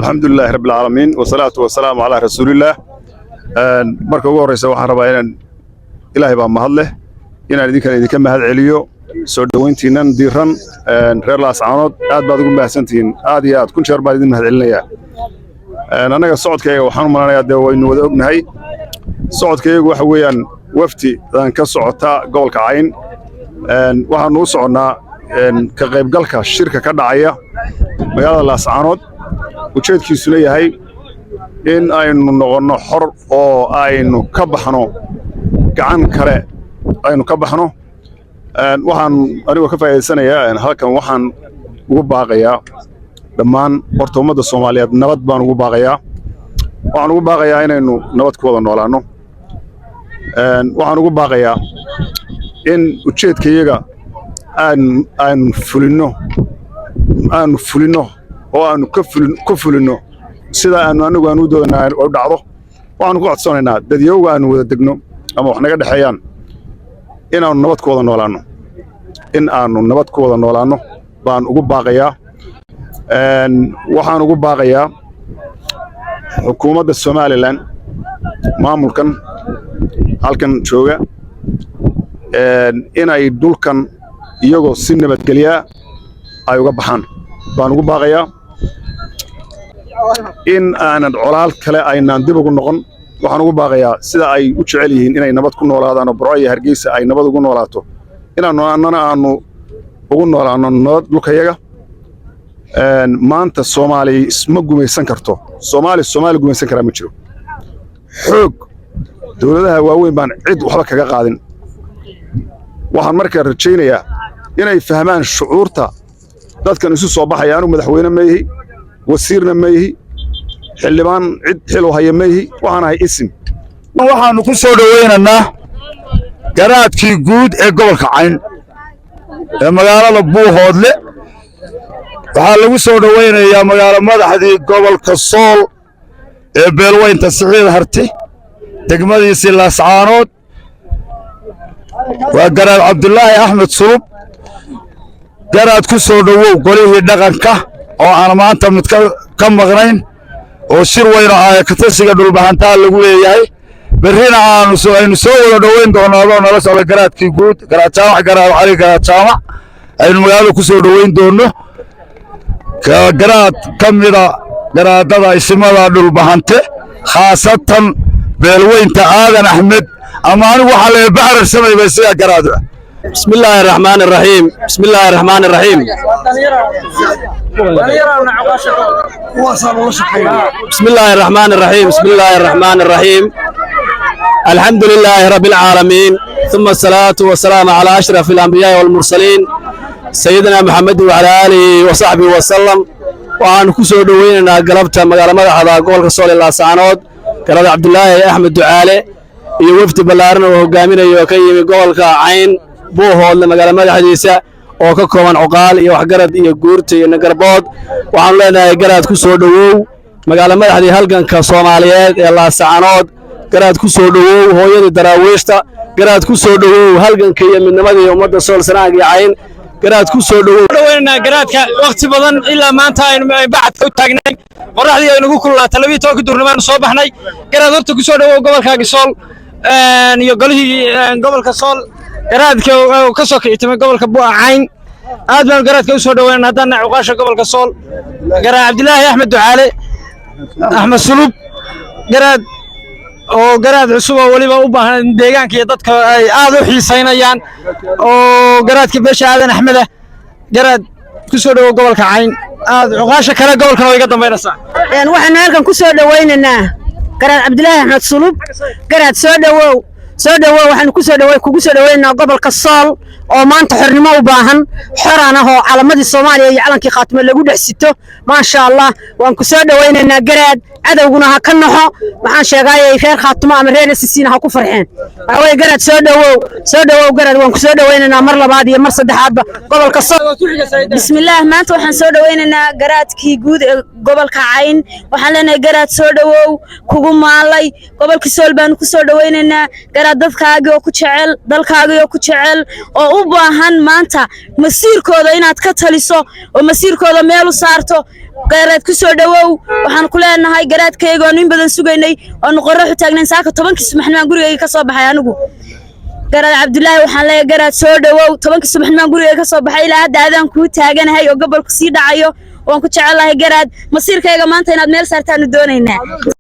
الحمد لله رب العالمين والصلاة والسلام على رسول الله. Marka ugu horreysa waxaan rabaa inaan, Ilaahay baa mahad leh, inaan idinkana idinka mahad celiyo soo dhoweyntiinnan diiran. Reer Laascaanood, aad baad ugu mahadsantihiin, aad iyo aad, kun jeer baan idin mahad celinayaa. Annaga socodkayga waxaan u malanayaa dee waynu wada ognahay. Socodkayagu waxa weeyaan wafdidan ka socota gobolka Cayn. Waxaannu u soconnaa ka qaybgalka shirka ka dhacaya magaalada Laascaanood, ujeedkiisuna yahay in aynu noqonno xor oo aynu ka baxno gacan kale, aynu ka baxno. Waxaan anigoo ka faa'iidaysanayaa halkan waxaan ugu baaqayaa dhammaan horta ummadda Soomaaliyeed nabad baan ugu baaqayaa. Waxaan ugu baaqayaa inaynu nabad ku wada noolaanno. Waxaan ugu baaqayaa in ujeedkayaga aan fulinno, aanu fulinno oo aanu ka fulin ku fulinno sida aanu anagu aan u doonaa u dhacdo. Waxaanu ku codsanaynaa dadyowga aanu wada degno ama wax naga dhexeeyaan inaannu nabad ku wada noolaanno, in aanu nabad ku wada noolaanno baan ugu baaqayaa. Waxaan ugu baaqayaa xukuumadda Somaliland, maamulkan halkan jooga, inay dhulkan iyagoo si nabadgelyaa ay uga baxaan baan ugu baaqayaa, in aanan colaal kale aynaan dib ugu noqon. Waxaan ugu baaqayaa sida ay u jecel yihiin inay nabad ku noolaadaan oo Burco iyo Hargeysa ay nabad ugu noolaato, inaannu annana aanu ugu noolaanno nabad dhulkayaga. Maanta Soomaali isma gumaysan karto. Soomaali Soomaali gumaysan karaa ma jiro. Xoog dowladaha waaweyn baan cid waxba kaga qaadin. Waxaan markaa rajaynayaa inay fahmaan shucuurta dadkan isu soo baxaya. Anigu madaxweyne ma ihi, wasiirna ma ihi, xildhibaan cid xil u haya ma ihi, waxaan ahay isim. Waxaannu ku soo dhowaynaynaa garaadkii guud ee gobolka Cayn ee magaalada Buuhoodle. Waxaa lagu soo dhowaynayaa magaalo madaxdii gobolka Sool ee beelweynta Siciid Harti, degmadiisii Laascaanood. Waa Garaad Cabdulaahi Axmed Sulub. Garaad, ku soo dhowow golihii dhaqanka oo aan maanta mid ka maqnayn oo shir weyn oo aayakatasiga Dhulbahantaa lagu leeyahay. Berrina aanu aynu soo wada dhoweyn doonno adoo nala socda garaadkii guud, Garaad Jaamac, Garaad Cali, Garaad Jaamac, aynu magaalada ku soo dhoweyn doonno. Garaad ka mida garaadada isimada Dhulbahante, khaasatan beelweynta Aadan Axmed, ama anigu waxaa la bacararsamayba sidaa garaad. بسم الله الرحمن الرحيم، بسم الله الرحمن الرحيم، بسم الله الرحمن الرحيم، بسم الله الرحمن الرحيم. الحمد لله رب العالمين، ثم الصلاة والسلام على أشرف الأنبياء والمرسلين، سيدنا محمد وعلى آله وصحبه وسلم. Waxaanu ku soo dhoweynaynaa galabta magaalo madaxda gobolka Sool ee Laascaanood Garaad Cabdulaahi Axmed Ducaale iyo wafdi ballaaran oo hogaaminayo oo ka yimi gobolka Cayn, Buuhoodle magaalo madaxdiisa, oo ka kooban cuqaal iyo waxgarad iyo guurta iyo nagarbood. Waxaanu leenahay, garaad, ku soo dhowow magaalo madaxdii halganka Soomaaliyeed ee Laascaanood. Garaad, ku soo dhowow hooyadii Daraawiishta. Garaad, ku soo dhowow halganka iyo midnimadii ummadda Sool, Sanaag iyo Cayn. Garaad, ku soo dhowow. Dhaweynaa garaadka. Waqti badan ilaa maanta aynu bacadka u taagnay, qoraxdii ay nagu kululaatay, 12-ka duurnimaanu soo baxnay. Garaad, horta ku soo dhowow gobolkaaga Sool iyo golihii gobolka Sool. Garaadka ka soo kicitimay gobolka Cayn, aad baanu garaadka u soo dhaweynaa haddaan nahay cuqaasha gobolka Sool. Garaad Cabdilaahi Axmed Ducaale Axmed Sulub, garaad oo garaad cusub oo weliba u baahan in deegaanka iyo dadka ay aad u xiisaynayaan, oo garaadka beesha Aadan Axmed ah. Garaad, ku soo dhowow gobolka Cayn. Aad cuqaasha kale gobolkana way iga dambaynaysaa. Waxaanu halkan ku soo dhowaynaynaa Garaad Cabdilaahi Axmed Sulub. Garaad, soo dhowow, soo dhowow. Waxaanu ku soo dhowe kugu soo dhowaynaynaa gobolka Sool oo maanta xornimo u baahan, xoran ah oo calamadii Soomaaliya iyo calankii Khaatimo lagu dhex sito. Maasha Allah, waan ku soo dhowaynaynaa, garaad. Cadowguna ha ka naxo, maxaan sheegaayay, reer Khaatimo ama reer SSC-na ha ku farxeen. Waxaa weeye, garaad, soo dhowow, soo dhowow. Garaad, waan ku soo dhowaynaynaa mar labaad iyo mar saddexaadba gobolka Sool. Bismillaah, maanta waxaan soo dhowaynaynaa garaadkii guud ee gobolka Cayn. Waxaan leenahay, garaad, soo dhowow, kugu maalay gobolka Sool baanu ku soo dhowaynaynaa. Garaad, dadkaagii oo ku jecel, dalkaagii oo ku jecel, oo u baahan maanta masiirkooda inaad ka taliso oo masiirkooda meel u saarto. Garaad, ku soo dhowow. Waxaan ku leenahay garaadkayga oonu in badan sugaynay, oonu qorraxu taagnayn, saaka 10-kii subaxnimaan gurigayga ka soo baxay anigu. Garaad Cabdulaahi waxaan leeyahay, garaad, soo dhowow. 10-kii subaxnimaan gurigayga ka soo baxay, ilaa hadda adaan kuu taaganahay oo gobolku sii dhacayo. Waan ku jecelahay garaad, masiirkayga maanta inaad meel saartaanu doonaynaa.